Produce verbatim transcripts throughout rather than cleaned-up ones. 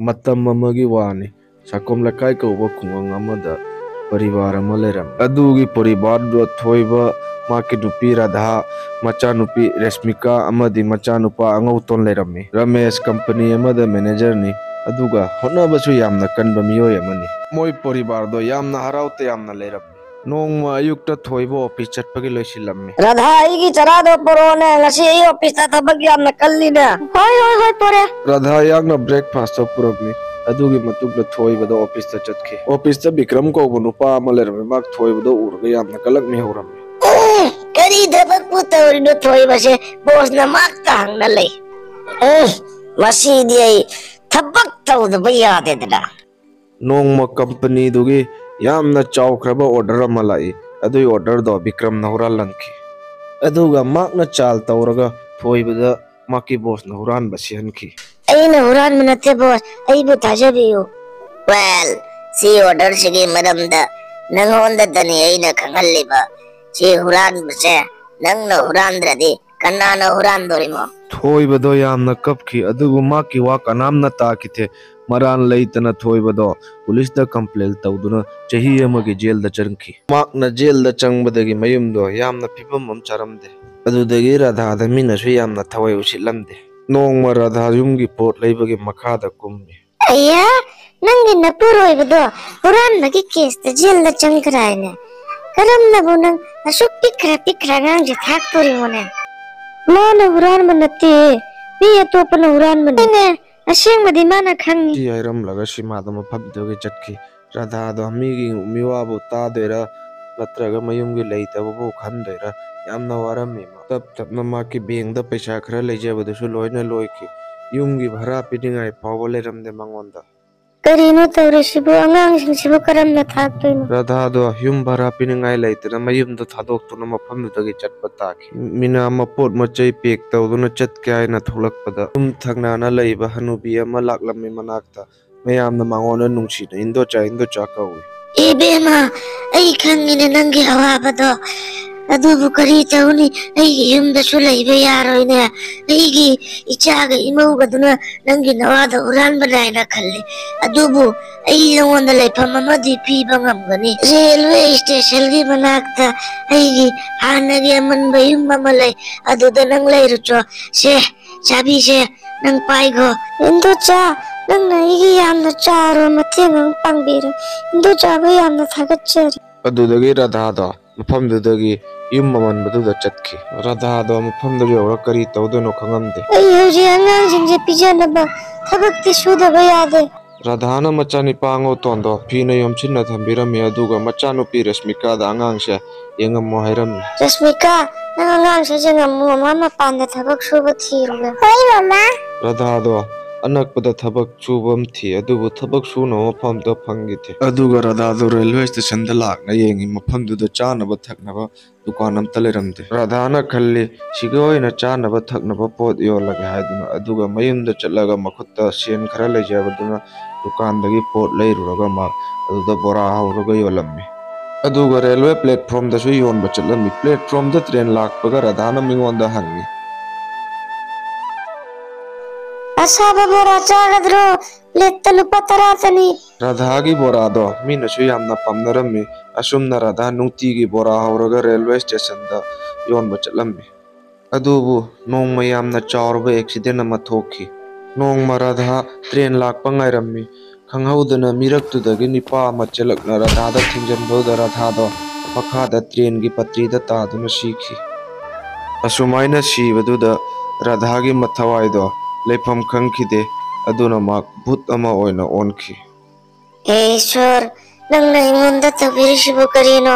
ꯃꯇꯝ ꯑꯃꯒꯤ ꯋꯥꯅꯤ꯫ ꯁꯥꯀꯣꯝ ꯂꯩꯀꯥꯏ ꯀꯧꯕ ꯈꯨꯡꯒꯪ ꯑꯃꯗ ꯄꯔꯤꯕꯥꯔ ꯑꯃ ꯂꯩꯔꯝꯃꯤ꯫ ꯑꯗꯨꯒꯤ ꯄꯔꯤꯕꯥꯔꯗꯨꯗ ꯊꯣꯏꯕ, ꯃꯍꯥꯛꯀꯤ ꯅꯨꯄꯤ ꯔꯥꯙꯥ, ꯃꯆꯥꯅꯨꯄꯤ ꯔꯦꯁꯃꯤꯀꯥ ꯑꯃꯗꯤ ꯃꯆꯥꯅꯨꯄꯥ ꯑꯉꯧꯇꯣꯟ ꯂꯩꯔꯝꯃꯤ꯫ ꯔꯃꯦꯁ ꯀꯝꯄꯅꯤ ꯑꯃꯗ ꯃꯦꯅꯦꯖꯔꯅꯤ, ꯑꯗꯨꯒ ꯍꯣꯠꯅꯕꯁꯨ ꯌꯥꯝꯅ ꯀꯟꯕ ꯃꯤꯑꯣꯏ ꯑꯃꯅꯤ꯫ ꯃꯣꯏ ꯄꯔꯤꯕꯥꯔꯗꯣ ꯌꯥꯝꯅ ꯍꯔꯥꯎ ꯇꯌꯥꯝꯅ ꯂꯩꯔꯝꯃꯤ꯫ ꯅꯣꯡꯃ ꯑꯌꯨꯛꯇ ꯊꯣꯏꯕ ꯑꯣꯐꯤꯁ ꯆꯠꯄꯒꯤ ꯂꯣꯏꯁꯤꯜꯂꯝꯃꯤ꯫ ꯔꯥꯙꯥ, ꯑꯩꯒꯤ ꯆꯔꯥꯗꯣ ꯄꯨꯔꯛꯑꯣꯅꯦ, ꯉꯁꯤ ꯑꯩ ꯑꯣꯐꯤꯁꯇ ꯊꯕꯛ ꯌꯥꯝꯅ ꯀꯜꯂꯤꯅꯦ꯫ ꯍꯣꯏ, ꯍꯣꯏ, ꯍꯣꯏ, ꯄꯨꯔꯦ꯫ ꯔꯥꯙꯥ ꯌꯥꯡꯅ ꯕ꯭ꯔꯦꯛꯐꯥꯁꯇꯣ ꯄꯨꯔꯝꯃꯤ꯫ ꯑꯗꯨꯒꯤ ꯃꯇꯨꯡꯗ ꯊꯣꯏꯕꯗꯣ ꯑꯣꯐꯤꯁꯇ ꯆꯠꯈꯤ꯫ ꯑꯣꯐꯤꯁꯇ ꯕꯤꯀ꯭ꯔꯝ ꯀꯧꯕ ꯅꯨꯄꯥ ꯑꯃ ꯂꯩꯔꯝꯃꯤ꯫ ꯃꯍꯥꯛ ꯊꯣꯏꯕꯗꯣ ꯎꯔꯒ ꯌꯥꯝꯅ ꯀꯂꯛꯃꯤ ꯍꯧꯔꯝꯃꯤ꯫ ꯑꯦ, ꯀꯔꯤ ꯊꯕꯛꯄꯨ ꯇꯧꯔꯤꯅꯣ ꯊꯣꯏꯕꯁꯦ? ꯕꯣꯁꯅ ꯃꯍꯥꯛꯇ ꯍꯪꯅ ꯂꯩ꯫ ꯑꯦ, ꯃꯁꯤꯗꯤ ꯑꯩ ꯊꯕꯛ ꯇꯧꯗꯕ ꯌꯥꯗꯦꯗꯅ꯫ ꯅꯣꯡꯃ ꯀꯝꯄꯅꯤꯗꯨꯒꯤ ꯌꯥꯝꯅ ꯆꯥꯎꯈ꯭ꯔꯕ ꯑꯣꯔꯗꯔ ꯑꯃ ꯂꯥꯛꯏ꯫ ꯑꯗꯨꯒꯤ ꯑꯣꯔꯗꯔꯗꯣ ꯕꯤꯀ꯭ꯔꯝꯅ ꯍꯨꯔꯥꯜꯍꯟꯈꯤ꯫ ꯑꯗꯨꯒ ꯃꯍꯥꯛꯅ ꯆꯥꯜ ꯇꯧꯔꯒ ꯊꯣꯏꯕꯗ ꯃꯍꯥꯛꯀꯤ ꯕꯣꯁꯅ ꯍꯨꯔꯥꯟꯕ ꯁꯤꯍꯟꯈꯤ꯫ ꯑꯩꯅ ꯍꯨꯔꯥꯟꯕ ꯅꯠꯇꯦ ꯕꯣꯁ, ꯑꯩꯕꯨ ꯊꯥꯖꯕꯤꯌꯨ꯫ ꯋꯦꯜ, ꯁꯤ ꯑꯣꯔꯗꯔꯁꯤꯒꯤ ꯃꯔꯝꯗ ꯅꯪꯉꯣꯟꯗꯗꯅꯤ ꯑꯩꯅ ꯈꯪꯍꯜꯂꯤꯕ꯫ ꯁꯤ ꯍꯨꯔꯥꯟꯕꯁꯦ ꯅꯪꯅ ꯍꯨꯔꯥꯟꯗ꯭ꯔꯗꯤ ꯀꯅꯥꯅ ꯍꯨꯔꯥꯟꯗꯣꯔꯤꯃꯣ? ꯊꯣꯏꯕꯗꯣ ꯌꯥꯝꯅ ꯀꯞꯈꯤ, ꯑꯗꯨꯕꯨ ꯃꯍꯥꯛꯀꯤ ꯋꯥ ꯀꯅꯥꯝꯅ ꯇꯥꯈꯤꯗꯦ꯫ ꯃꯔꯥꯜ ꯂꯩꯇꯅ ꯊꯣꯏꯕꯗꯣ ꯄꯨꯂꯤꯁꯇ ꯀꯝꯄ꯭ꯂꯦꯟ ꯇꯧꯗꯨꯅ ꯆꯍꯤ ꯑꯃꯒꯤ ꯖꯦꯜꯗ ꯆꯪꯈꯤ꯫ ꯃꯍꯥꯛꯅ ꯖꯦꯜꯗ ꯆꯪꯕꯗꯒꯤ ꯃꯌꯨꯝꯗꯣ ꯌꯥꯝꯅ ꯐꯤꯕꯝ ꯑꯃ ꯆꯥꯔꯝꯗꯦ꯫ ꯑꯗꯨꯗꯒꯤ ꯔꯥꯙꯥꯗ ꯃꯤꯅꯁꯨ ꯌꯥꯝꯅ ꯊꯋꯥꯏ ꯎꯁꯤꯠꯂꯝꯗꯦ꯫ ꯅꯣꯡꯃ ꯔꯥꯙꯥ ꯌꯨꯝꯒꯤ ꯄꯣꯠ ꯂꯩꯕꯒꯤ ꯃꯈꯥꯗ ꯀꯨꯝꯃꯤ꯫ ꯑꯌꯥ, ꯅꯪꯒꯤ ꯅꯄꯨꯔꯣꯏꯕꯗꯣ ꯍꯨꯔꯥꯟꯕꯒꯤ ꯀꯦꯁꯇ ꯖꯦꯜꯗ ꯆꯪꯈ꯭ꯔꯦ ꯍꯥꯏꯅꯦ꯫ ꯀꯔꯝꯅꯕꯨ ꯅꯪ ꯑꯁꯨꯛ ꯄꯤꯛꯈ꯭ꯔ ꯄꯤꯛꯈ꯭ꯔ ꯑꯉꯥꯡꯁꯦ ꯊꯥꯛꯇꯣꯔꯤꯃꯣꯅꯦ? ꯃꯥꯅ ꯍꯨꯔꯥꯟꯕ ꯅꯠꯇꯦ, ꯃꯤ ꯑꯇꯣꯞꯄꯅ ꯍꯨꯔꯥꯟꯕꯅꯦ꯫ ꯑꯁꯦꯡꯕꯗꯤ ꯃꯥꯅ ꯈꯪꯉꯤ꯫ ꯁꯤ ꯍꯥꯏꯔꯝꯂꯒ ꯁꯤꯃꯥꯗꯣ ꯃꯐꯝꯗꯨꯗꯒꯤ ꯆꯠꯈꯤ꯫ ꯔꯥꯙꯥꯗꯣ ꯃꯤꯒꯤ ꯃꯤꯋꯥꯕꯨ ꯇꯥꯗꯣꯏꯔꯥ ꯅꯠꯇ꯭ꯔꯒ ꯃꯌꯨꯝꯒꯤ ꯂꯩꯇꯕꯕꯨ ꯈꯟꯗꯣꯏꯔꯥ ꯌꯥꯝꯅ ꯋꯥꯔꯝꯃꯤ꯫ ꯇꯞ ꯇꯞꯅ ꯃꯍꯥꯛꯀꯤ ꯕꯦꯡꯗ ꯄꯩꯁꯥ ꯈꯔ ꯂꯩꯖꯕꯗꯨꯁꯨ ꯂꯣꯏꯅ ꯂꯣꯏꯈꯤ꯫ ꯌꯨꯝꯒꯤ ꯚꯔꯥ ꯄꯤꯅꯤꯡꯉꯥꯏ ꯐꯥꯎꯕ ꯂꯩꯔꯝꯗꯦ ꯃꯉꯣꯟꯗ꯫ ꯀꯔꯤꯅꯣ ꯇꯧꯔꯤꯁꯤꯕꯨ? ꯑꯉꯥꯡꯁꯤꯡꯁꯤꯕꯨ ꯀꯔꯝꯅ ꯊꯥꯛꯇꯣꯏꯅꯣ? ꯔꯥꯙꯥꯗꯣ ꯌꯨꯝ ꯚꯔꯥ ꯄꯤꯅꯤꯡꯉꯥꯏ ꯂꯩꯇꯅ ꯃꯌꯨꯝꯗꯣ ꯊꯥꯗꯣꯛꯇꯨꯅ ꯃꯐꯝꯗꯨꯗꯒꯤ ꯆꯠꯄ ꯇꯥꯈꯤ꯫ ꯃꯤꯅꯥ ꯃꯄꯣꯠ ꯃꯆꯩ ꯄꯦꯛ ꯇꯧꯗꯨꯅ ꯆꯠꯀꯦ ꯍꯥꯏꯅ ꯊꯣꯛꯂꯛꯄꯗ ꯌꯨꯝ ꯊꯪꯅꯅ ꯂꯩꯕ ꯍꯅꯨꯕꯤ ꯑꯃ ꯂꯥꯛꯂꯝꯃꯤ ꯃꯅꯥꯛꯇ꯫ ꯃꯌꯥꯝꯅ ꯃꯉꯣꯟꯗ ꯅꯨꯡꯁꯤꯅ "ꯏꯟꯗꯣꯆꯥ, ꯏꯟꯗꯣꯆꯥ" ꯀꯧꯏ꯫ ꯏꯕꯦꯝꯃ, ꯑꯩ ꯈꯪꯉꯤꯅꯦ ꯅꯪꯒꯤ ꯑꯋꯥꯕꯗꯣ꯫ ꯑꯗꯨꯕꯨ ꯀꯔꯤ ꯇꯧꯅꯤ, ꯑꯩꯒꯤ ꯌꯨꯝꯗꯁꯨ ꯂꯩꯕ ꯌꯥꯔꯣꯏꯅꯦ꯫ ꯑꯩꯒꯤ ꯏꯆꯥꯒ ꯏꯃꯧꯒꯗꯨꯅ ꯅꯪꯒꯤ ꯅꯋꯥꯗ ꯍꯨꯔꯥꯟꯕ ꯅꯥꯏꯅ ꯈꯜꯂꯤ꯫ ꯑꯗꯨꯕꯨ ꯑꯩ ꯅꯉꯣꯟꯗ ꯂꯩꯐꯝ ꯑꯃꯗꯤ ꯄꯤꯕ ꯉꯝꯒꯅꯤ꯫ ꯔꯦꯜꯋꯦ ꯁ꯭ꯇꯦꯁꯟꯒꯤ ꯃꯅꯥꯛꯇ ꯑꯩꯒꯤ ꯍꯥꯟꯅꯒꯤ ꯑꯃꯟꯕ ꯌꯨꯝ ꯑꯃ ꯂꯩ, ꯑꯗꯨꯗ ꯅꯪ ꯂꯩꯔꯨꯆꯣ꯫ ꯁꯦ, ꯆꯥꯕꯤꯁꯦ, ꯅꯪ ꯄꯥꯏꯈꯣ꯫ ꯏꯟꯗꯣꯆꯥ, ꯅꯪꯅ ꯑꯩꯒꯤ ꯌꯥꯝꯅ ꯆꯥꯎꯔꯕ ꯃꯇꯦꯡ ꯑꯃ ꯄꯥꯡꯕꯤꯔꯦ꯫ ꯏꯟꯗꯣꯆꯥꯕꯨ ꯌꯥꯝꯅ ꯊꯥꯒꯠꯆꯔꯤ꯫ ꯑꯗꯨꯗꯒꯤ ꯔꯥꯙꯥꯗꯣ ꯃꯐꯝꯗꯨꯗꯒꯤ ꯌꯨꯝ ꯑꯃꯟꯕꯗꯨꯗ ꯆꯠꯈꯤ꯫ ꯔꯥꯙꯥꯗꯣ ꯃꯐꯝꯗꯨ ꯌꯧꯔ ꯀꯔꯤ ꯇꯧꯗꯣꯏꯅꯣ ꯈꯪꯉꯝꯗꯦ꯫ ꯑꯩ ꯍꯧꯖꯤꯛ ꯑꯉꯥꯡꯁꯤꯡꯁꯦ ꯄꯤꯖꯅꯕ ꯊꯕꯛꯇꯤ ꯁꯨꯗꯕ ꯌꯥꯗꯦ꯫ ꯔꯥꯙꯥꯅ ꯃꯆꯥꯅꯤꯄꯥ ꯑꯉꯧꯇꯣꯟꯗꯣ ꯐꯤꯅ ꯌꯣꯝꯁꯤꯟꯅ ꯊꯝꯕꯤꯔꯝꯃꯤ, ꯑꯗꯨꯒ ꯃꯆꯥꯅꯨꯄꯤ ꯔꯁꯃꯤꯀꯥꯗ ꯑꯉꯥꯡꯁꯦ ꯌꯦꯡꯉꯝꯃꯣ ꯍꯥꯏꯔꯝꯃꯤ꯫ ꯔꯁꯃꯤꯀꯥ, ꯅꯪ ꯑꯉꯥꯡꯁꯦ ꯌꯦꯡꯉꯝꯃꯣ, ꯃꯃꯥ ꯃꯄꯥꯟꯗ ꯊꯕꯛ ꯁꯨꯕ ꯊꯤꯔꯨꯒꯦ꯫ ꯍꯣꯏ, ꯃꯃꯥ꯫ ꯔꯥꯙꯥꯗꯣ ꯑꯅꯛꯄꯗ ꯊꯕꯛ ꯁꯨꯕ ꯑꯃ ꯊꯤ, ꯑꯗꯨꯕꯨ ꯊꯕꯛ ꯁꯨꯅꯕ ꯃꯐꯝꯗꯣ ꯐꯪꯈꯤꯗꯦ꯫ ꯑꯗꯨꯒ ꯔꯥꯙꯥꯗꯣ ꯔꯦꯜꯋꯦ ꯁ꯭ꯇꯦꯁꯟꯗ ꯂꯥꯛꯅ ꯌꯦꯡꯉꯤ, ꯃꯐꯝꯗꯨꯗ ꯆꯥꯅꯕ ꯊꯛꯅꯕ ꯗꯨꯀꯥꯟ ꯑꯝꯇ ꯂꯩꯔꯝꯗꯦ꯫ ꯔꯥꯙꯥꯅ ꯈꯜꯂꯤ, ꯁꯤꯒ ꯑꯣꯏꯅ ꯆꯥꯅꯕ ꯊꯛꯅꯕ ꯄꯣꯠ ꯌꯣꯜꯂꯒꯦ ꯍꯥꯏꯗꯨꯅ, ꯑꯗꯨꯒ ꯃꯌꯨꯝꯗ ꯆꯠꯂꯒ ꯃꯈꯨꯠꯇ ꯁꯦꯟ ꯈꯔ ꯂꯩꯖꯕꯗꯨꯅ ꯗꯨꯀꯥꯟꯗꯒꯤ ꯄꯣꯠ ꯂꯩꯔꯨꯔꯒ ꯃꯍꯥꯛ ꯑꯗꯨꯗ ꯕꯣꯔꯥ ꯍꯧꯔꯒ ꯌꯣꯜꯂꯝꯃꯤ꯫ ꯑꯗꯨꯒ ꯔꯦꯜꯋꯦ ꯄ꯭ꯂꯦꯠꯐꯣꯝꯗꯁꯨ ꯌꯣꯟꯕ ꯆꯠꯂꯝꯃꯤ꯫ ꯄ꯭ꯂꯦꯠꯐꯣꯝꯗ ꯇ꯭ꯔꯦꯟ ꯂꯥꯛꯄꯒ ꯔꯥꯙꯥꯅ ꯃꯤꯉꯣꯟꯗ ꯍꯪꯉꯤ, "ꯑꯁꯥꯕ ꯕꯣꯔꯥ ꯆꯥꯒꯗ꯭ꯔꯣ? ꯄ꯭ꯂꯦꯠꯇ ꯂꯨꯄꯥ ꯇꯔꯥꯇꯅꯤ꯫" ꯔꯥꯙꯥꯒꯤ ꯕꯣꯔꯥꯗꯣ ꯃꯤꯅꯁꯨ ꯌꯥꯝꯅ ꯄꯥꯝꯅꯔꯝꯃꯤ꯫ ꯑꯁꯨꯝꯅ ꯔꯥꯙꯥ ꯅꯨꯡꯇꯤꯒꯤ ꯕꯣꯔꯥ ꯍꯧꯔꯒ ꯔꯦꯜꯋꯦ ꯁ꯭ꯇꯦꯁꯟꯗ ꯌꯣꯟꯕ ꯆꯠꯂꯝꯃꯤ꯫ ꯑꯗꯨꯕꯨ ꯅꯣꯡꯃ ꯌꯥꯝꯅ ꯆꯥꯎꯔꯕ ꯑꯦꯛꯁꯤꯗꯦꯟ ꯑꯃ ꯊꯣꯛꯈꯤ꯫ ꯅꯣꯡꯃ ꯔꯥꯙꯥ ꯇ꯭ꯔꯦꯟ ꯂꯥꯛꯄ ꯉꯥꯏꯔꯝꯃꯤ꯫ ꯈꯪꯍꯧꯗꯅ ꯃꯤꯔꯛꯇꯨꯗꯒꯤ ꯅꯤꯄꯥ ꯑꯃ ꯆꯦꯜꯂꯛꯅ ꯔꯥꯙꯥꯗ ꯊꯤꯡꯖꯤꯟꯕꯗꯨꯗ ꯔꯥꯙꯥꯗꯣ ꯃꯈꯥꯗ ꯇ꯭ꯔꯦꯟꯒꯤ ꯄꯇ꯭ꯔꯤꯗ ꯇꯥꯗꯨꯅ ꯁꯤꯈꯤ꯫ ꯑꯁꯨꯃꯥꯏꯅ ꯁꯤꯕꯗꯨꯗ ꯔꯥꯙꯥꯒꯤ ꯃꯊꯋꯥꯏꯗꯣ ꯂꯩꯐꯝ ꯈꯪꯈꯤꯗꯦ꯫ ꯑꯗꯨꯅ ꯃꯍꯥꯛ ꯚꯨꯠ ꯑꯃ ꯑꯣꯏꯅ ꯑꯣꯟꯈꯤ꯫ ꯍꯦ ꯏꯁ꯭ꯋꯔ, ꯅꯪꯅ ꯑꯩꯉꯣꯟꯗ ꯇꯧꯕꯤꯔꯤꯁꯤꯕꯨ ꯀꯔꯤꯅꯣ?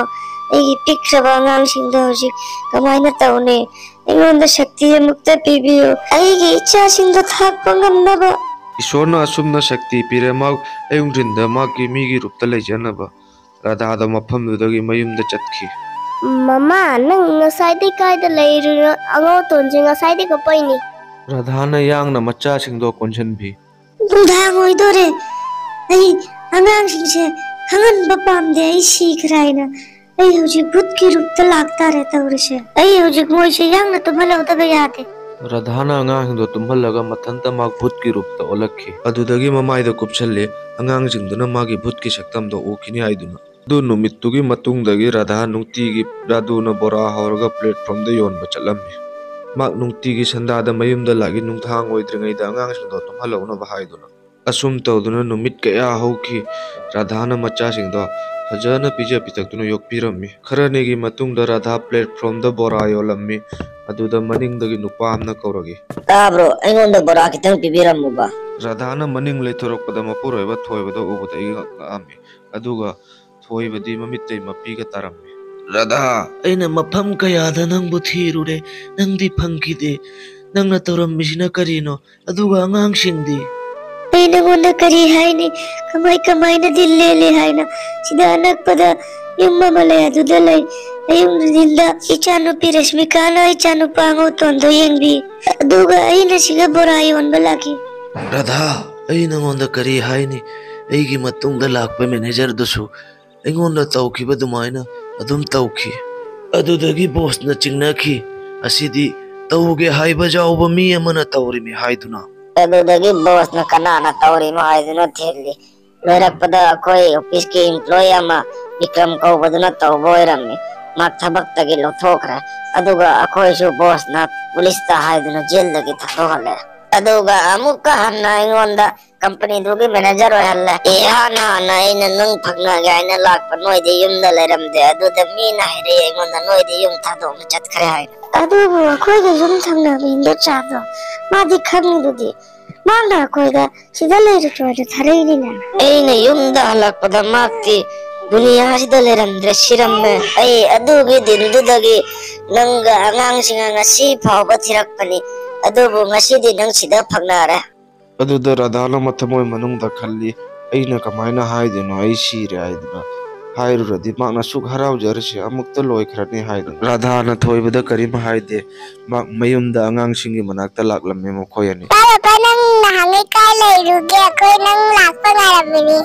ꯑꯩꯒꯤ ꯄꯤꯛꯈ꯭ꯔꯕ ꯑꯉꯥꯡꯁꯤꯡꯗꯣ ꯍꯧꯖꯤꯛ ꯀꯃꯥꯏꯅ ꯇꯧꯅꯤ? ꯑꯩꯉꯣꯟꯗ ꯁꯛꯇꯤ ꯑꯃꯨꯛꯇ ꯄꯤꯕꯤꯌꯨ, ꯑꯩꯒꯤ ꯏꯆꯥꯁꯤꯡꯗꯣ ꯊꯥꯛꯄ ꯉꯝꯅꯕ꯫ ꯏꯁ꯭ꯋꯔꯅ ꯑꯁꯨꯝꯅ ꯁꯛꯇꯤ ꯄꯤꯔꯦ꯫ ꯃꯍꯥꯛ ꯑꯌꯨꯛ ꯅꯨꯡꯊꯤꯟꯗ ꯃꯍꯥꯛꯀꯤ ꯃꯤꯒꯤ ꯔꯨꯞꯇ ꯂꯩꯖꯅꯕ ꯔꯥꯙꯥꯗꯣ ꯃꯐꯝꯗꯨꯗꯒꯤ ꯃꯌꯨꯝꯗ ꯆꯠꯈꯤ꯫ ꯃꯃꯥ, ꯅꯪ ꯉꯁꯥꯏꯗꯩ ꯀꯥꯏꯗ ꯂꯩꯔꯨꯔꯤꯅꯣ? ꯑꯉꯧꯇꯣꯟꯁꯦ ꯉꯁꯥꯏꯗꯩ ꯀꯞꯄꯛꯏꯅꯦ꯫ ꯔꯥꯙꯥꯅ ꯌꯥꯡꯅ ꯃꯆꯥꯁꯤꯡꯗꯣ ꯀꯣꯟꯁꯤꯟꯕꯤ꯫ ꯅꯨꯡꯗꯥꯡ ꯑꯣꯏꯗꯣꯔꯦ꯫ ꯑꯩ ꯑꯉꯥꯡꯁꯤꯡꯁꯦ ꯈꯪꯍꯟꯕ ꯄꯥꯝꯗꯦ ꯑꯩ ꯁꯤꯈ꯭ꯔꯦ ꯍꯥꯏꯅ꯫ ꯑꯩ ꯍꯧꯖꯤꯛ ꯚꯨꯠꯀꯤ ꯔꯨꯞꯇ ꯂꯥꯛꯇꯥꯔꯦ ꯇꯧꯔꯤꯁꯦ꯫ ꯑꯩ ꯍꯧꯖꯤꯛ ꯃꯣꯏꯁꯦ ꯌꯥꯡꯅ ꯇꯨꯝꯍꯜꯍꯧꯗꯕ ꯌꯥꯗꯦ꯫ ꯔꯥꯙꯥꯅ ꯑꯉꯥꯡꯁꯤꯡꯗꯣ ꯇꯨꯝꯍꯜꯂꯒ ꯃꯊꯟꯇ ꯃꯍꯥꯛ ꯚꯨꯠꯀꯤ ꯔꯨꯞꯇ ꯑꯣꯜꯂꯛꯈꯤ꯫ ꯑꯗꯨꯗꯒꯤ ꯃꯃꯥꯏꯗ ꯀꯨꯞꯁꯜꯂꯦ꯫ ꯑꯉꯥꯡꯁꯤꯡꯗꯨꯅ ꯃꯥꯒꯤ ꯚꯨꯠꯀꯤ ꯁꯛꯇꯝꯗꯣ ꯎꯈꯤꯅꯤ ꯍꯥꯏꯗꯨꯅ꯫ ꯑꯗꯨ ꯅꯨꯃꯤꯠꯇꯨꯒꯤ ꯃꯇꯨꯡꯗꯒꯤ ꯔꯥꯙꯥ ꯅꯨꯡꯇꯤꯒꯤ ꯔꯥꯗꯨꯅ ꯕꯣꯔꯥ ꯍꯧꯔꯒ ꯄ꯭ꯂꯦꯠꯐꯣꯝꯗ ꯌꯣꯟꯕ ꯆꯠꯂꯝꯃꯤ꯫ ꯃꯍꯥꯛ ꯅꯨꯡꯇꯤꯒꯤ ꯁꯟꯗꯥꯗ ꯃꯌꯨꯝꯗ ꯂꯥꯛꯏ, ꯅꯨꯡꯗꯥꯡ ꯑꯣꯏꯗ꯭ꯔꯤꯉꯩꯗ ꯑꯉꯥꯡꯁꯤꯡꯗꯣ ꯇꯨꯝꯍꯜꯍꯧꯅꯕ ꯍꯥꯏꯗꯨꯅ꯫ ꯑꯁꯨꯝ ꯇꯧꯗꯨꯅ ꯅꯨꯃꯤꯠ ꯀꯌꯥ ꯍꯧꯈꯤ꯫ ꯔꯥꯙꯥꯅ ꯃꯆꯥꯁꯤꯡꯗꯣ ꯐꯖꯅ ꯄꯤꯖ ꯄꯤꯊꯛꯇꯨꯅ ꯌꯣꯛꯄꯤꯔꯝꯃꯤ꯫ ꯈꯔꯅꯤꯒꯤ ꯃꯇꯨꯡꯗ ꯔꯥꯙꯥ ꯄ꯭ꯂꯦꯠꯐꯣꯝꯗ ꯕꯣꯔꯥ ꯌꯣꯜꯂꯝꯃꯤ꯫ ꯑꯗꯨꯗ ꯃꯅꯤꯡꯗꯒꯤ ꯅꯨꯄꯥ ꯑꯃꯅ ꯀꯧꯔꯛꯏ꯫ "ꯇꯥꯕ꯭ꯔꯣ? ꯑꯩꯉꯣꯟꯗ ꯕꯣꯔꯥ ꯈꯤꯇꯪ ꯄꯤꯕꯤꯔꯝꯃꯨꯕ꯫" ꯔꯥꯙꯥꯅ ꯃꯅꯤꯡ ꯂꯩꯊꯣꯔꯛꯄꯗ ꯃꯄꯨꯔꯣꯏꯕ ꯊꯣꯏꯕꯗ ꯎꯕꯗ ꯏꯉꯛ ꯉꯛꯑꯝꯃꯤ꯫ ꯑꯗꯨꯒ ꯊꯣꯏꯕꯗꯤ ꯃꯃꯤꯠꯇꯩ ꯃꯄꯤꯒ ꯇꯥꯔꯝꯃꯤ꯫ "ꯔꯥꯙꯥ, ꯑꯩꯅ ꯃꯐꯝ ꯀꯌꯥꯗ ꯅꯪꯕꯨ ꯊꯤꯔꯨꯔꯦ, ꯅꯪꯗꯤ ꯐꯪꯈꯤꯗꯦ꯫ ꯅꯪꯅ ꯇꯧꯔꯝꯃꯤꯁꯤꯅ ꯀꯔꯤꯅꯣ? ꯑꯗꯨꯒ ꯑꯉꯥꯡꯁꯤꯡꯗꯤ?" "ꯑꯩ ꯅꯉꯣꯟꯗ ꯀꯔꯤ ꯍꯥꯏꯅꯤ? ꯀꯃꯥꯏ ꯀꯃꯥꯏꯅ ꯗꯤꯜ ꯂꯦꯜꯂꯤ ꯍꯥꯏꯅ? ꯁꯤꯗ ꯑꯅꯛꯄꯗ ꯌꯨꯝ ꯑꯃ ꯂꯩ, ꯑꯗꯨꯗ ꯂꯩ꯫ ꯑꯌꯨꯛ ꯅꯨꯡꯊꯤꯟꯗ ꯏꯆꯥꯅꯨꯄꯤ ꯔꯁꯃꯤꯀꯥꯅ ꯏꯆꯥꯅꯨꯄꯥ ꯑꯉꯧꯇꯣꯟꯗꯣ ꯌꯦꯡꯕꯤ꯫ ꯑꯗꯨꯒ ꯑꯩꯅ ꯁꯤꯒ ꯕꯣꯔꯥ ꯌꯣꯟꯕ ꯂꯥꯛꯈꯤ꯫" "ꯔꯥꯙꯥ, ꯑꯩ ꯅꯉꯣꯟꯗ ꯀꯔꯤ ꯍꯥꯏꯅꯤ? ꯑꯩꯒꯤ ꯃꯇꯨꯡꯗ ꯂꯥꯛꯄ ꯃꯦꯅꯦꯖꯔꯗꯨꯁꯨ ꯑꯩꯉꯣꯟꯗ ꯇꯧꯈꯤꯕ ꯑꯗꯨꯃꯥꯏꯅ ꯑꯗꯨꯝ ꯇꯧꯈꯤ꯫ ꯑꯗꯨꯗꯒꯤ ꯕꯣꯁꯅ ꯆꯤꯡꯅꯈꯤ, ꯑꯁꯤꯗꯤ ꯇꯧꯒꯦ ꯍꯥꯏꯕ ꯌꯥꯎꯕ ꯃꯤ ꯑꯃꯅ ꯇꯧꯔꯤꯃꯤ ꯍꯥꯏꯗꯨꯅ꯫" ꯑꯗꯨꯗꯒꯤ ꯕꯣꯁꯅ ꯀꯅꯥꯅ ꯇꯧꯔꯤꯅꯣ ꯍꯥꯏꯗꯨꯅ ꯊꯤꯜꯂꯤ꯫ ꯂꯣꯏꯔꯛꯄꯗ ꯑꯩꯈꯣꯏ ꯑꯣꯐꯤꯁꯀꯤ ꯏꯝꯄ꯭ꯂꯣꯌꯤ ꯑꯃ ꯕꯤꯀ꯭ꯔꯝ ꯀꯧꯕꯗꯨꯅ ꯇꯧꯕ ꯑꯣꯏꯔꯝꯃꯤ꯫ ꯃꯥ ꯊꯕꯛꯇꯒꯤ ꯂꯧꯊꯣꯛꯈ꯭ꯔꯦ꯫ ꯑꯗꯨꯒ ꯑꯩꯈꯣꯏꯁꯨ ꯕꯣꯁꯅ ꯄꯨꯂꯤꯁꯇ ꯍꯥꯏꯗꯨꯅ ꯖꯦꯜꯗꯒꯤ ꯊꯥꯗꯣꯛꯍꯜꯂꯦ꯫ ꯑꯗꯨꯒ ꯑꯃꯨꯛꯀ ꯍꯟꯅ ꯑꯩꯉꯣꯟꯗ ꯀꯝꯄꯅꯤꯗꯨꯒꯤ ꯃꯦꯅꯦꯖꯔ ꯑꯣꯏꯍꯜꯂꯦ꯫ ꯏꯍꯥꯟ ꯍꯥꯟꯅ ꯑꯩꯅ ꯅꯪ ꯐꯪꯅꯒꯦ ꯍꯥꯏꯅ ꯂꯥꯛꯄ, ꯅꯣꯏꯗꯤ ꯌꯨꯝꯗ ꯂꯩꯔꯝꯗꯦ꯫ ꯑꯗꯨꯗ ꯃꯤꯅ ꯍꯥꯏꯔꯛꯑꯦ ꯑꯩꯉꯣꯟꯗ, "ꯅꯣꯏꯗꯤ ꯌꯨꯝ ꯊꯥꯗꯣꯛꯅ ꯆꯠꯈ꯭ꯔꯦ" ꯍꯥꯏꯅ꯫ ꯑꯗꯨꯕꯨ ꯑꯩꯈꯣꯏꯒ ꯌꯨꯝ ꯊꯪꯅꯕ ꯏꯟꯗꯣꯆꯥꯗꯣ, ꯃꯥꯗꯤ ꯈꯪꯉꯤꯗꯨꯗꯤ꯫ ꯃꯥꯅ ꯑꯩꯈꯣꯏꯗ ꯁꯤꯗ ꯂꯩꯔꯨꯆꯣꯅ ꯊꯥꯔꯛꯏꯅꯤꯅ꯫ ꯑꯩꯅ ꯌꯨꯝꯗ ꯍꯜꯂꯛꯄꯗ ꯃꯍꯥꯛꯇꯤ ꯗꯨꯅꯤꯌꯥꯁꯤꯗ ꯂꯩꯔꯝꯗ꯭ꯔꯦ, ꯁꯤꯔꯝꯃꯦ꯫ ꯑꯩ ꯑꯗꯨꯒꯤ ꯗꯤꯟꯗꯨꯗꯒꯤ ꯅꯪꯒ ꯑꯉꯥꯡꯁꯤꯡꯒ ꯉꯁꯤ ꯐꯥꯎꯕ ꯊꯤꯔꯛꯄꯅꯤ, ꯑꯗꯨꯕꯨ ꯉꯁꯤꯗꯤ ꯅꯪ ꯁꯤꯗ ꯐꯪꯅꯔꯦ꯫ ꯑꯗꯨꯗ ꯔꯥꯙꯥꯅ ꯃꯊꯃꯣꯏ ꯃꯅꯨꯡꯗ ꯈꯜꯂꯤ, "ꯑꯩꯅ ꯀꯃꯥꯏꯅ ꯍꯥꯏꯗꯣꯏꯅꯣ ꯑꯩ ꯁꯤꯔꯦ ꯍꯥꯏꯗꯨꯅ? ꯍꯥꯏꯔꯨꯔꯗꯤ ꯃꯍꯥꯛꯅ ꯁꯨꯛ ꯍꯔꯥꯎꯖꯔꯤꯁꯦ ꯑꯃꯨꯛꯇ ꯂꯣꯏꯈ꯭ꯔꯅꯤ" ꯍꯥꯏꯗꯨꯅ꯫ ꯔꯥꯙꯥꯅ ꯊꯣꯏꯕꯗ ꯀꯔꯤꯝ ꯍꯥꯏꯗꯦ꯫ ꯃꯍꯥꯛ ꯃꯌꯨꯝꯗ ꯑꯉꯥꯡꯁꯤꯡꯒꯤ ꯃꯅꯥꯛꯇ ꯂꯥꯛꯂꯝꯃꯤ ꯃꯈꯣꯏ ꯑꯅꯤ꯫ "ꯇꯥꯔꯕ, ꯅꯪ ꯅꯍꯥꯟꯉꯩ ꯀꯥꯏ ꯂꯩꯔꯨꯒꯦ? ꯑꯩꯈꯣꯏ ꯅꯪ ꯂꯥꯛꯄ ꯉꯥꯏꯔꯝꯃꯤꯅꯤ꯫"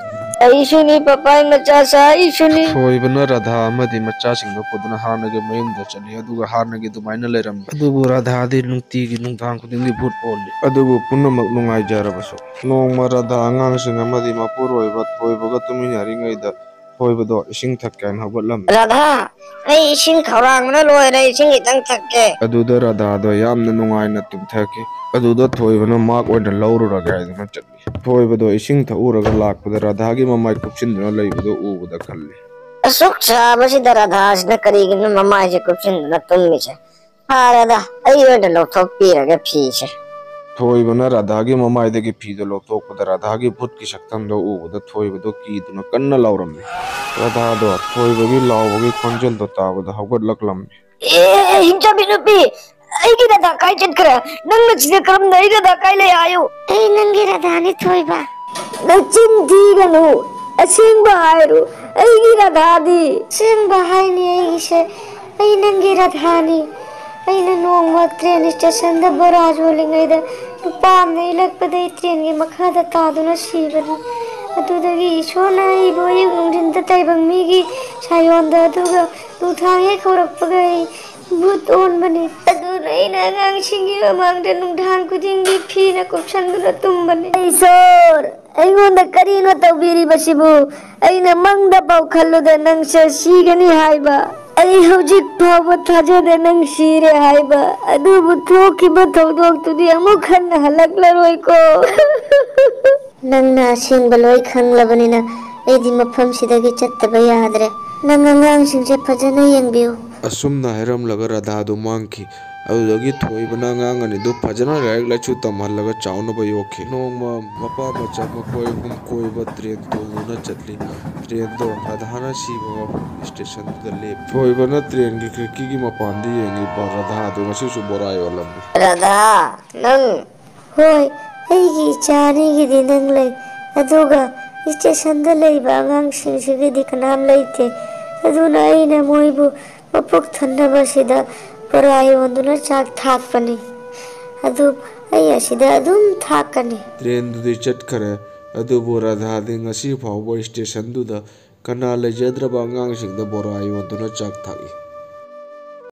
ꯑꯩꯁꯨꯅꯤ ꯄꯄꯥꯏ ꯃꯆꯥꯁꯥ, ꯑꯩꯁꯨꯅꯤ꯫ ꯊꯣꯏꯕꯅ ꯔꯥꯙꯥ ꯑꯃꯗꯤ ꯃꯆꯥꯁꯤꯡꯗꯣ ꯄꯨꯗꯨꯅ ꯍꯥꯟꯅꯒꯤ ꯃꯌꯨꯝꯗ ꯆꯠꯂꯤ, ꯑꯗꯨꯒ ꯍꯥꯟꯅꯒꯤ ꯑꯗꯨꯃꯥꯏꯅ ꯂꯩꯔꯝꯃꯤ꯫ ꯑꯗꯨꯕꯨ ꯔꯥꯙꯥꯗꯤ ꯅꯨꯡꯇꯤꯒꯤ ꯅꯨꯡꯗꯥꯡ ꯈꯨꯗꯤꯡꯒꯤ ꯚꯨꯠ ꯑꯣꯜꯂꯤ꯫ ꯑꯗꯨꯕꯨ ꯄꯨꯝꯅꯃꯛ ꯅꯨꯡꯉꯥꯏꯖꯔꯕꯁꯨ, ꯅꯣꯡꯃ ꯔꯥꯙꯥ ꯑꯉꯥꯡꯁꯤꯡ ꯑꯃꯗꯤ ꯃꯄꯨꯔꯣꯏꯕ ꯊꯣꯏꯕꯒ ꯇꯨꯃꯤꯟꯅꯔꯤꯉꯩꯗ ꯊꯣꯏꯕꯗꯣ ꯏꯁꯤꯡ ꯊꯛꯀꯦ ꯍꯥꯏꯅ ꯍꯧꯒꯠꯂꯝꯃꯤ꯫ "ꯔꯥꯙꯥ, ꯑꯩ ꯏꯁꯤꯡ ꯈꯧꯔꯥꯡꯕꯅ ꯂꯣꯏꯔꯦ, ꯏꯁꯤꯡ ꯈꯤꯇꯪ ꯊꯛꯀꯦ꯫" ꯑꯗꯨꯗ ꯔꯥꯙꯥꯗꯣ ꯌꯥꯝꯅ ꯅꯨꯡꯉꯥꯏꯅ ꯇꯨꯝꯊꯈꯤ꯫ ꯑꯗꯨꯗ ꯊꯣꯏꯕꯅ ꯃꯥꯛ ꯑꯣꯏꯅ ꯂꯧꯔꯨꯔꯒꯦ ꯍꯥꯏꯗꯨꯅ ꯆꯠꯂꯤ꯫ ꯊꯣꯏꯕꯗꯣ ꯏꯁꯤꯡ ꯊꯛꯎꯔꯒ ꯂꯥꯛꯄꯗ ꯔꯥꯙꯥꯒꯤ ꯃꯃꯥꯏ ꯀꯨꯞꯁꯤꯟꯗꯨꯅ ꯂꯩꯕꯗꯣ ꯎꯕꯗ ꯈꯜꯂꯤ꯫ "ꯑꯁꯨꯛ ꯁꯥꯕꯁꯤꯗ ꯔꯥꯙꯥꯁꯤꯅ ꯀꯔꯤꯒꯤꯅꯣ ꯃꯃꯥꯏꯁꯦ ꯀꯨꯞꯁꯤꯟꯗꯨꯅ ꯇꯨꯝꯃꯤꯁꯦ? ꯐꯔꯦꯗ, ꯑꯩ ꯑꯣꯏꯅ ꯂꯧꯊꯣꯛꯄꯤꯔꯒꯦ ꯐꯤꯁꯦ꯫" ꯊꯣꯏꯕꯅ ꯔꯥꯙꯥꯒꯤ ꯃꯃꯥꯏꯗꯒꯤ ꯐꯤꯗꯨ ꯂꯧꯊꯣꯛꯄꯗ ꯔꯥꯙꯥꯒꯤ ꯚꯨꯠꯀꯤ ꯁꯛꯇꯝꯗꯣ ꯎꯕꯗ ꯊꯣꯏꯕꯗꯣ ꯀꯤꯗꯨꯅ ꯀꯟꯅ ꯂꯥꯎꯔꯝꯃꯤ꯫ ꯔꯥꯙꯥꯗꯣ ꯊꯣꯏꯕꯒꯤ ꯂꯥꯎꯕꯒꯤ ꯈꯣꯟꯖꯦꯜꯗꯣ ꯇꯥꯕꯗ ꯍꯧꯒꯠꯂꯛꯂꯝꯃꯤ꯫ "ꯑꯦ, ꯍꯤꯡꯆꯥꯕꯤ ꯅꯨꯄꯤ, ꯑꯩꯒꯤ ꯔꯥꯙꯥ ꯀꯥꯏ ꯆꯠꯈ꯭ꯔꯦ? ꯅꯪꯅ ꯁꯤꯗ ꯀꯔꯝꯅ ꯑꯩ ꯔꯥꯙꯥ ꯀꯥꯏ ꯂꯩ ꯍꯥꯏꯌꯨ?" "ꯑꯩ ꯅꯪꯒꯤ ꯔꯥꯙꯥꯅꯤ ꯊꯣꯏꯕ꯫" "ꯅꯆꯤꯟ ꯊꯤꯒꯅꯨ, ꯑꯁꯦꯡꯕ ꯍꯥꯏꯔꯨ, ꯑꯩꯒꯤ ꯔꯥꯙꯥꯗꯤ?" "ꯑꯁꯦꯡꯕ ꯍꯥꯏꯅꯤ ꯑꯩꯒꯤꯁꯦ, ꯑꯩ ꯅꯪꯒꯤ ꯔꯥꯙꯥꯅꯤ꯫ ꯑꯩꯅ ꯅꯣꯡꯃ ꯇ꯭ꯔꯦꯟ ꯏꯁꯇꯦꯁꯟꯗ ꯕꯣꯔꯥ ꯌꯣꯜꯂꯤꯉꯩꯗ ꯅꯨꯄꯥ ꯑꯃꯅ ꯏꯜꯂꯛꯄꯗ ꯑꯩ ꯇ꯭ꯔꯦꯟꯒꯤ ꯃꯈꯥꯗ ꯇꯥꯗꯨꯅ ꯁꯤꯕꯅꯤ꯫ ꯑꯗꯨꯗꯒꯤ ꯏꯁꯣꯔꯅ ꯑꯩꯕꯨ ꯑꯌꯨꯛ ꯅꯨꯡꯊꯤꯟꯗ ꯇꯥꯏꯕꯪ ꯃꯤꯒꯤ ꯁꯥꯌꯣꯟꯗ ꯑꯗꯨꯒ ꯅꯨꯡꯊꯥꯡ ꯍꯦꯛ ꯍꯧꯔꯛꯄꯒ ꯑꯩ ꯚꯨꯠ ꯑꯣꯟꯕꯅꯤ꯫ ꯑꯗꯨꯅ ꯑꯩꯅ ꯑꯉꯥꯡꯁꯤꯡꯒꯤ ꯃꯃꯥꯡꯗ ꯅꯨꯡꯗꯥꯡ ꯈꯨꯗꯤꯡꯒꯤ ꯐꯤꯅ ꯀꯨꯞꯁꯟꯗꯨꯅ ꯇꯨꯝꯕꯅꯤ꯫" "ꯏꯁꯣꯔ, ꯑꯩꯉꯣꯟꯗ ꯀꯔꯤꯅꯣ ꯇꯧꯕꯤꯔꯤꯕꯁꯤꯕꯨ? ꯑꯩꯅ ꯃꯪꯗ ꯐꯥꯎ ꯈꯜꯂꯨꯗ ꯅꯪꯁꯦ ꯁꯤꯒꯅꯤ ꯍꯥꯏꯕ꯫ ꯑꯩ ꯍꯧꯖꯤꯛ ꯐꯥꯎꯕ ꯊꯥꯖꯗꯦ ꯅꯪ ꯁꯤꯔꯦ ꯍꯥꯏꯕ꯫ ꯑꯗꯨꯕꯨ ꯊꯣꯛꯈꯤꯕ ꯊꯧꯗꯣꯛꯇꯨꯗꯤ ꯑꯃꯨꯛ ꯍꯟꯅ ꯍꯜꯂꯛꯂꯔꯣꯏꯀꯣ꯫" "ꯅꯪꯅ ꯑꯁꯦꯡꯕ ꯂꯣꯏ ꯈꯪꯂꯕꯅꯤꯅ ꯑꯩꯗꯤ ꯃꯐꯝꯁꯤꯗꯒꯤ ꯆꯠꯇꯕ ꯌꯥꯗ꯭ꯔꯦ꯫ ꯅꯪ ꯑꯉꯥꯡꯁꯤꯡꯁꯦ ꯐꯖꯅ ꯌꯦꯡꯕꯤꯌꯨ꯫" ꯑꯁꯨꯝꯅ ꯍꯥꯏꯔꯝꯂꯒ ꯔꯥꯙꯥꯗꯨ ꯃꯥꯡꯈꯤ꯫ ꯑꯗꯨꯗꯒꯤ ꯊꯣꯏꯕꯅ ꯑꯉꯥꯡ ꯑꯅꯤꯗꯨ ꯐꯖꯅ ꯂꯥꯏꯔꯤꯛ ꯂꯥꯏꯁꯨ ꯇꯝꯍꯜꯂꯒ ꯆꯥꯎꯅꯕ ꯌꯣꯛꯈꯤ꯫ ꯅꯣꯡꯃ ꯃꯄꯥ ꯃꯆꯥ ꯃꯈꯣꯏ ꯑꯍꯨꯝ ꯀꯣꯏꯕ ꯇ꯭ꯔꯦꯟ ꯇꯣꯡꯗꯨꯅ ꯆꯠꯂꯤ꯫ ꯇ꯭ꯔꯦꯟꯗꯣ ꯔꯥꯙꯥꯅ ꯁꯤꯕ ꯃꯐꯝ ꯏꯁꯇꯦꯁꯟꯗꯨꯗ ꯂꯦꯞꯄꯤ꯫ ꯊꯣꯏꯕꯅ ꯇ꯭ꯔꯦꯟꯒꯤ ꯈꯤꯔꯀꯤꯒꯤ ꯃꯄꯥꯟꯗ ꯌꯦꯡꯉꯤꯕ ꯔꯥꯙꯥꯗꯨ ꯉꯁꯤꯁꯨ ꯕꯣꯔꯥ ꯌꯣꯜꯂꯝꯃꯤ꯫ "ꯔꯥꯙꯥ, ꯅꯪ?" "ꯍꯣꯏ, ꯑꯩꯒꯤ ꯏꯆꯥ ꯑꯅꯤꯒꯤꯗꯤ ꯅꯪ ꯂꯩ, ꯑꯗꯨꯒ ꯏꯁꯇꯦꯁꯟꯗ ꯂꯩꯕ ꯑꯉꯥꯡꯁꯤꯡꯁꯤꯒꯤꯗꯤ ꯀꯅꯥꯝ ꯂꯩꯇꯦ꯫ ꯑꯗꯨꯅ ꯑꯩꯅ ꯃꯣꯏꯕꯨ ꯃꯄꯨꯛ ꯊꯟꯅꯕ ꯁꯤꯗ ꯕꯣꯔꯥ ꯌꯣꯟꯗꯨꯅ ꯆꯥꯛ ꯊꯥꯛꯄꯅꯤ꯫ ꯑꯗꯨ ꯑꯩ ꯑꯁꯤꯗ ꯑꯗꯨꯝ ꯊꯥꯛꯀꯅꯤ꯫" ꯇ꯭ꯔꯦꯟꯗꯨꯗꯤ ꯆꯠꯈꯔꯦ꯫ ꯑꯗꯨꯕꯨ ꯔꯥꯙꯥꯗꯤ ꯉꯁꯤ ꯐꯥꯎꯕ ꯁ꯭ꯇꯦꯁꯟꯗꯨꯗ ꯀꯅꯥ ꯂꯩꯖꯗ꯭ꯔꯕ ꯑꯉꯥꯡꯁꯤꯡꯗ ꯕꯣꯔꯥ ꯌꯣꯟꯗꯨꯅ ꯆꯥꯛ ꯊꯥꯛꯏ꯫